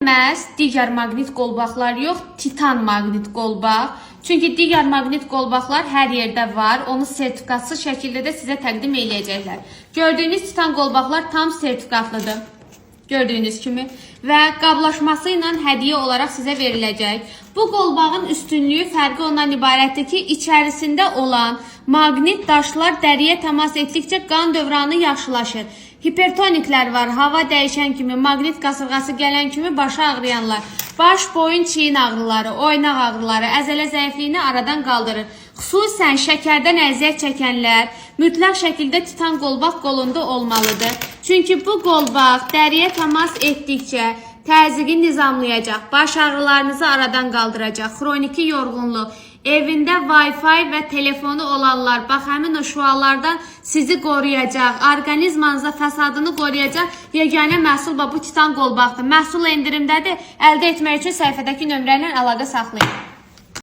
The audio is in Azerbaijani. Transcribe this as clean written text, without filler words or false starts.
Məhz digər maqnit qolbaqlar yox, titan maqnit qolbaq. Çünki digər maqnit qolbaqlar hər yerdə var. Onu sertifikatsız şəkildə də sizə təqdim eləyəcəklər. Gördüyünüz titan qolbaqlar tam sertifikatlıdır. Gördüyünüz kimi və qablaşması ilə hədiyyə olaraq sizə veriləcək. Bu qolbağın üstünlüyü fərqi ondan ibarətdir ki, içərisində olan maqnit daşlar dəriyə təmas etdikcə qan dövranı yaxşılaşır. Hipertoniklər var, hava dəyişən kimi, maqnit qasırğası gələn kimi başı ağrıyanlar, baş, boyun, çiyin ağrıları, oynaq ağrıları, əzələ zəifliyini aradan qaldırır. Xüsusən şəkərdən əziyyət çəkənlər mütləq şəkildə titan qolbaq qolunda olmalıdır. Çünki bu qolbaq dəriyə təmas etdikcə təzyiqi nizamlayacaq, baş ağrılarınızı aradan qaldıracaq, xroniki yorğunluq, evində Wi-Fi və telefonu olanlar, bax həmin o şüalardan sizi qoruyacaq, orqanizmanıza fəsadını qoruyacaq yeganə məhsul bax bu titan qolbaqdır. Məhsul endirimdədir. Əldə etmək üçün səhifədəki nömrə ilə əlaqə saxlayın.